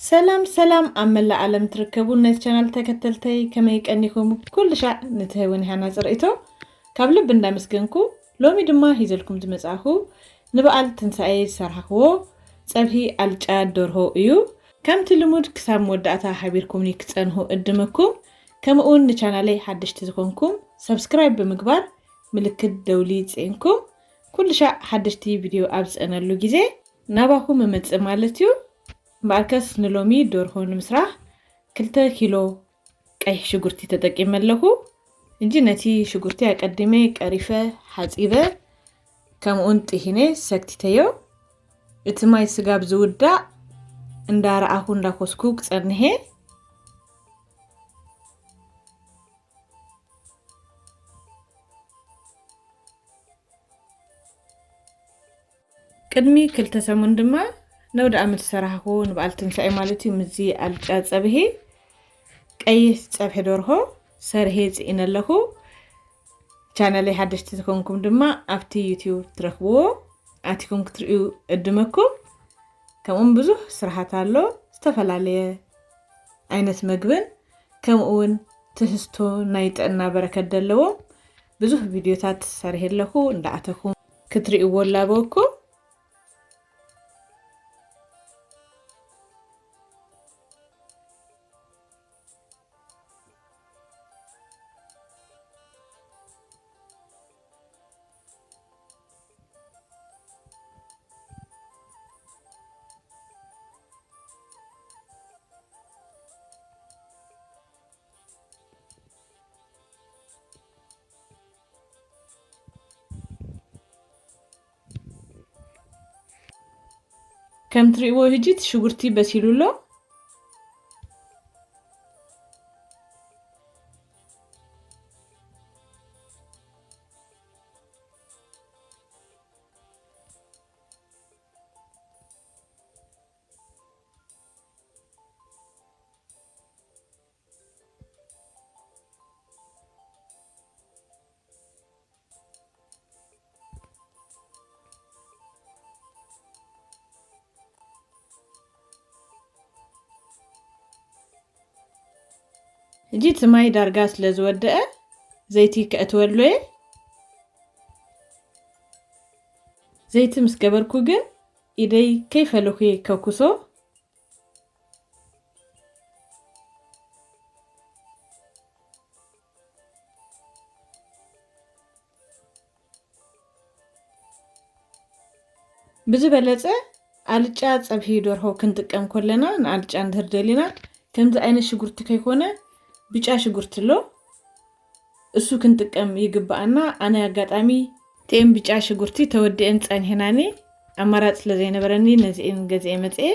ሰላም ሰላም፣ ኣብ መላእ ዓለም ትርከቡ ናይ ቻናል ተከተልተይ ከመይ ቀኒኹም? ኩሉ ሻዕ ንትህብን ሃናጽ ርእይቶ ካብ ልቢ እንዳመስገንኩ፣ ሎሚ ድማ ሂዘልኩም ዝመጻኹ ንበዓል ትንሳኤ ዝሰርሓኽዎ ጸብሒ ኣልጫ ደርሆ እዩ። ከምቲ ልሙድ ክሳብ መወዳእታ ሓቢርኩምኒ ክጸንሁ እድመኩም። ከምኡውን ንቻናለይ ሓደሽቲ ዝኾንኩም ሰብስክራይብ ብምግባር ምልክት ደውሊ ጽዒንኩም ኩሉ ሻዕ ሓደሽቲ ቪድዮ ኣብ ዝጸነሉ ግዜ ናባኹም እመጽእ ማለት እዩ። እምበኣርከስ ንሎሚ ደርሆ ንምስራሕ ክልተ ኪሎ ቀይሕ ሽጉርቲ ተጠቂመ ኣለኹ። ሕጂ ነቲ ሽጉርቲ ኣቀዲመ ቀሪፈ፣ ሓጺበ፣ ከምኡውን ጥሒነ ሰክቲተዮ። እቲ ማይ ስጋብ ዝውዳእ እንዳረኣኹ እንዳኮስኩ ክጸንሔ። ቅድሚ ክልተ ሰሙን ድማ ነውደ ኣመት ዝሰራሕኹ ንበዓል ትንሳኤ ማለት እዩ፣ ምስዚ ኣልጫ ጸብሒ ቀይሕ ጸብሒ ደርሆ ሰርሔ ጽኢነ ኣለኹ። ቻነለይ ሓደሽቲ ዝኾንኩም ድማ ኣብቲ ዩቲዩብ ትረኽብዎ ኣቲኩም ክትርእዩ እድመኩም። ከምኡውን ብዙሕ ስራሓት ኣሎ፣ ዝተፈላለየ ዓይነት መግብን ከምኡውን ትሕዝቶ ናይ ጥዕና በረከት ዘለዎም ብዙሕ ቪድዮታት ሰሪሐ ኣለኹ። እንዳኣተኹም ክትርእይዎ ላበወኩም። ከም ትርእይዎ፣ ሕጂ እቲ ሽጉርቲ በሲሉ ኣሎ። ሕጂ እቲ ማይ ዳርጋ ስለ ዝወደአ፣ ዘይቲ ከእትወሉ እየ። ዘይቲ ምስ ገበርኩ ግን፣ ኢደይ ከይፈለኹ እየ ከኩሶ። ብዝበለጸ ኣልጫ ጸብሒ ደርሆ ክንጥቀም ከለና፣ ንኣልጫ እንድህር ደሊና፣ ከምዚ ዓይነት ሽጉርቲ ከይኮነ፣ ብጫ ሽጉርቲ ኣሎ፣ እሱ ክንጥቀም ይግብኣና። ኣነ ኣጋጣሚ እቲኤን ብጫ ሽጉርቲ ተወዲኤን ጸኒሐናኒ፣ ኣማራጺ ስለ ዘይነበረኒ፣ ነዚኤን ገዚኤ መጽኤ።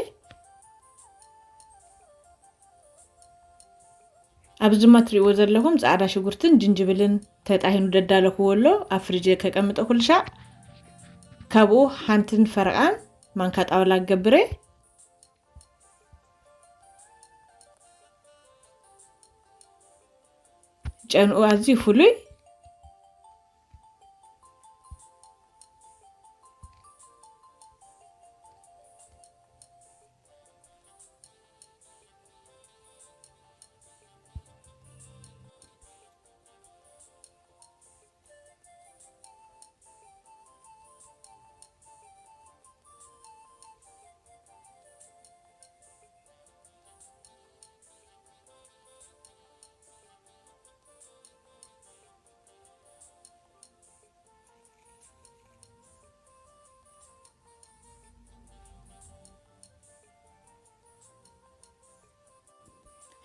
ኣብዚ ድማ ትርእይዎ ዘለኹም ጻዕዳ ሽጉርትን ጅንጅብልን ተጣሂኑ ደዳለኽዎ ኣሎ። ኣብ ፍሪጅ ከቀምጦ ኩሉ ሻዕ ካብኡ ሓንትን ፈረቓን ማንካ ጣውላ ገብረ። ጨንኡ ኣዝዩ ፍሉይ።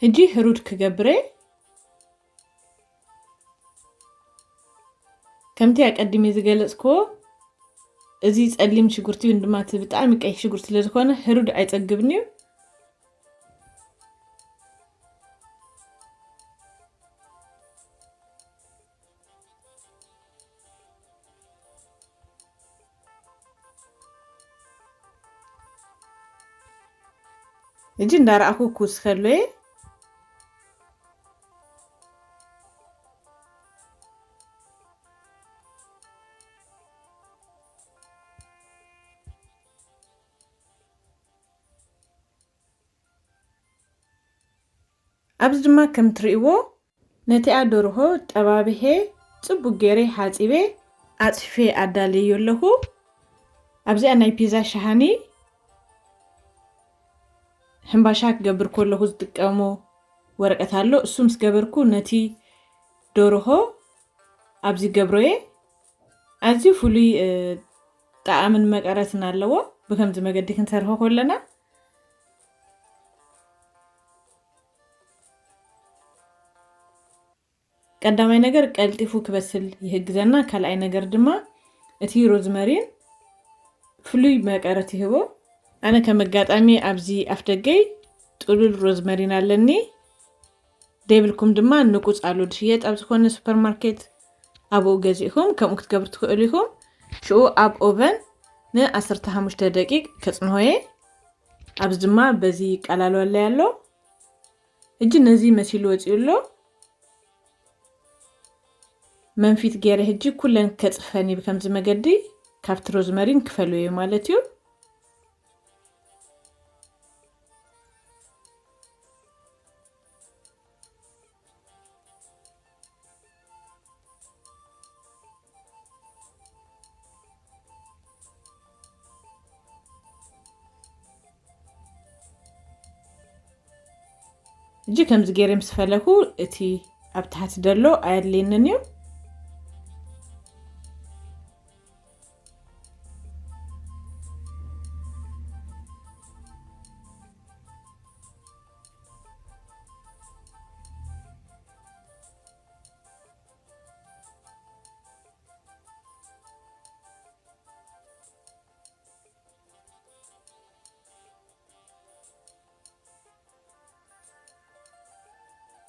ሕጂ ህሩድ ክገብረ። ከምቲ ኣቀዲመ ዝገለጽክዎ፣ እዚ ጸሊም ሽጉርቲ ወይ ድማ እቲ ብጣዕሚ ቀይሕ ሽጉርቲ ስለ ዝኾነ፣ ህሩድ ኣይጸግብን እዩ። ሕጂ እንዳረኣኹ ክውስኸሉ እየ። ኣብዚ ድማ ከም ትርእይዎ ነቲኣ ደርሆ ጠባብሔ ጽቡቅ ገይረ ሓጺበ ኣጽፊፈ ኣዳልየ ኣለኹ። ኣብዚኣ ናይ ፒዛ ሸሃኒ ሕምባሻ ክገብር ከለኹ ዝጥቀሞ ወረቀት ኣሎ። እሱ ምስ ገበርኩ ነቲ ደርሆ ኣብዚ ገብሮየ። ኣዝዩ ፍሉይ፣ እ፣ ጣዕምን መቀረትን ኣለዎ። ብከምዚ መገዲ ክንሰርሖ ከለና ቀዳማይ ነገር ቀልጢፉ ክበስል ይሕግዘና። ካልኣይ ነገር ድማ እቲ ሮዝመሪን ፍሉይ መቀረት ይህቦ። ኣነ ከም ኣጋጣሚ ኣብዚ ኣፍ ደገይ ጥሉል ሮዝመሪን ኣለኒ። ደይብልኩም ድማ ንቁጽ ኣሎ ዝሽየጥ ኣብ ዝኾነ ሱፐርማርኬት፣ ኣብኡ ገዚእኹም ከምኡ ክትገብሩ ትኽእሉ ኢኹም። ሽኡ ኣብ ኦቨን ን15 ደቂቅ ከጽንሆ እየ። ኣብዚ ድማ በዚ ይቀላልወለይ ኣሎ። ሕጂ ነዚ መሲሉ ወጺኡ ኣሎ። መንፊት ገይረ ሕጂ ኩለን ከጽፈኒ ብከምዚ መገዲ ካብቲ ሮዝመሪን ክፈልዮ ማለት እዩ። እጂ ከምዚ ገይረ ምስ ፈለኹ እቲ ኣብ ታሕቲ ዘሎ ኣየድልየንን እዩ።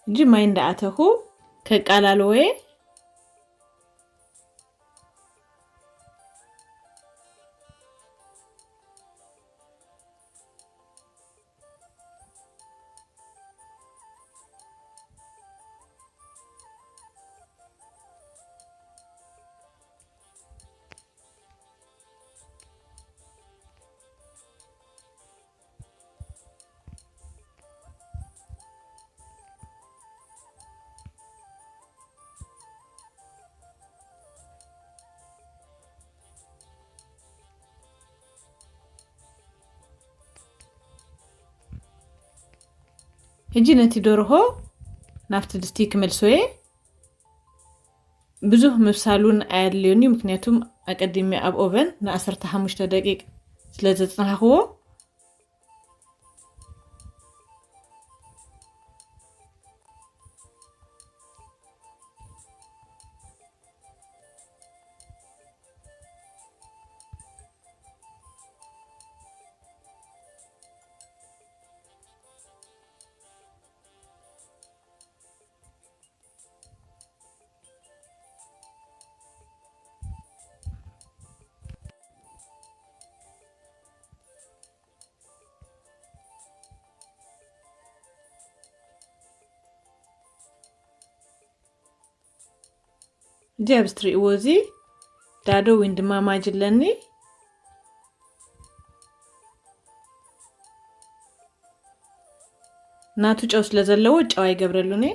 እጂ ማይ እንዳኣተኹ ከቃላልወ። ሕጂ ነቲ ደርሆ ናብቲ ድስቲ ክመልሶ እየ። ብዙህ ምብሳሉን ኣየድልዮን እዩ፣ ምክንያቱም ኣቀዲመ ኣብ ኦቨን ን15 ደቂቅ ስለ ዘጽናሕክዎ። እዚ ኣብዚ ትርእይዎ እዚ ዳዶ ወይን ድማ ማጅ ኣለኒ። ናቱ ጨው ስለ ዘለዎ ጨው ኣይገብረሉን እየ።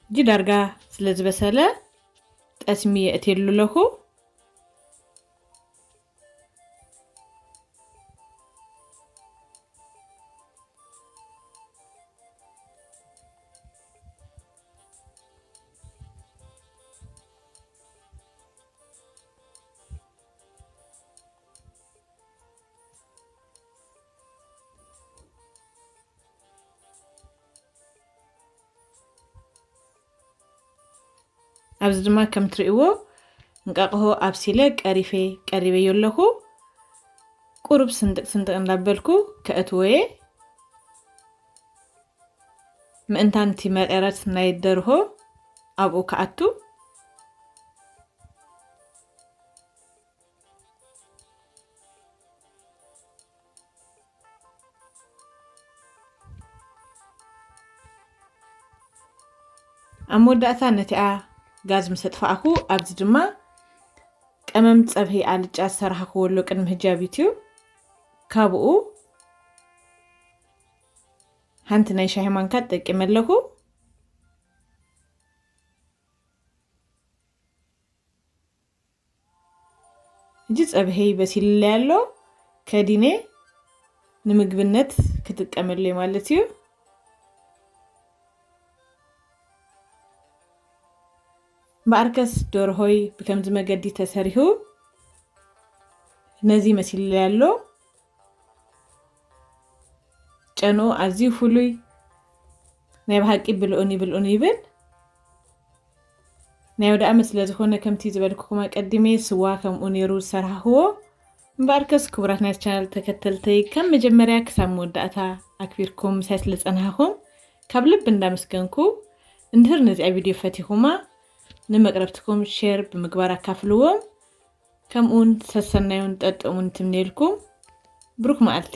እጂ ዳርጋ ስለ ዝበሰለ ጠስሚ የእትየሉ ኣለኹ። ኣብዚ ድማ ከም ትርእይዎ እንቃቕሆ ኣብሲለ ቀሪፈ ቀሪበዮ ኣለኹ። ቁሩብ ስንጥቅ ስንጥቅ እንዳበልኩ ከእትዎ እየ። ምእንታን እቲ መቐረት ናይ ደርሆ ኣብኡ ክኣቱ። ኣብ መወዳእታ ነቲኣ ጋዝ ምስ ኣጥፋእኩ፣ ኣብዚ ድማ ቀመም ጸብሒ ኣልጫ ዝሰራሕክዎ ኣሎ ቅድሚ ህጃብ ዩትዩብ። ካብኡ ሓንቲ ናይ ሻሂ ማንካ ጠቂመ ኣለኹ። ሕጂ ጸብሐይ በሲልለይ ኣሎ። ከዲነ ንምግብነት ክጥቀመሉ እየ ማለት እዩ። እምበኣርከስ ደርሆይ ብከምዚ መገዲ ተሰሪሑ ነዚ መሲልለይ ኣሎ። ጨንኡ ኣዝዩ ፍሉይ፣ ናይ ብሓቂ ብልኡኒ ብልኡኒ ይብል። ናይ ወደ ዓመት ስለ ዝኾነ ከምቲ ዝበልኩኹም ኣቀዲመ ስዋ ከምኡ ነይሩ ዝሰራሕኽዎ። እምበኣርከስ ክቡራት ናይ ቻናል ተከተልተይ ካብ መጀመርያ ክሳብ መወዳእታ ኣክቢርኩም ምሳይ ስለ ዝጸናሕኹም ካብ ልቢ እንዳመስገንኩ፣ እንድህር ነዚኣ ቪድዮ ፈቲኹማ ንመቅረብትኩም ሼር ብምግባር ኣካፍልዎም። ከምኡውን ሰሰናዩን ጠጥሙን ትምኔልኩም። ብሩክ መዓልቲ።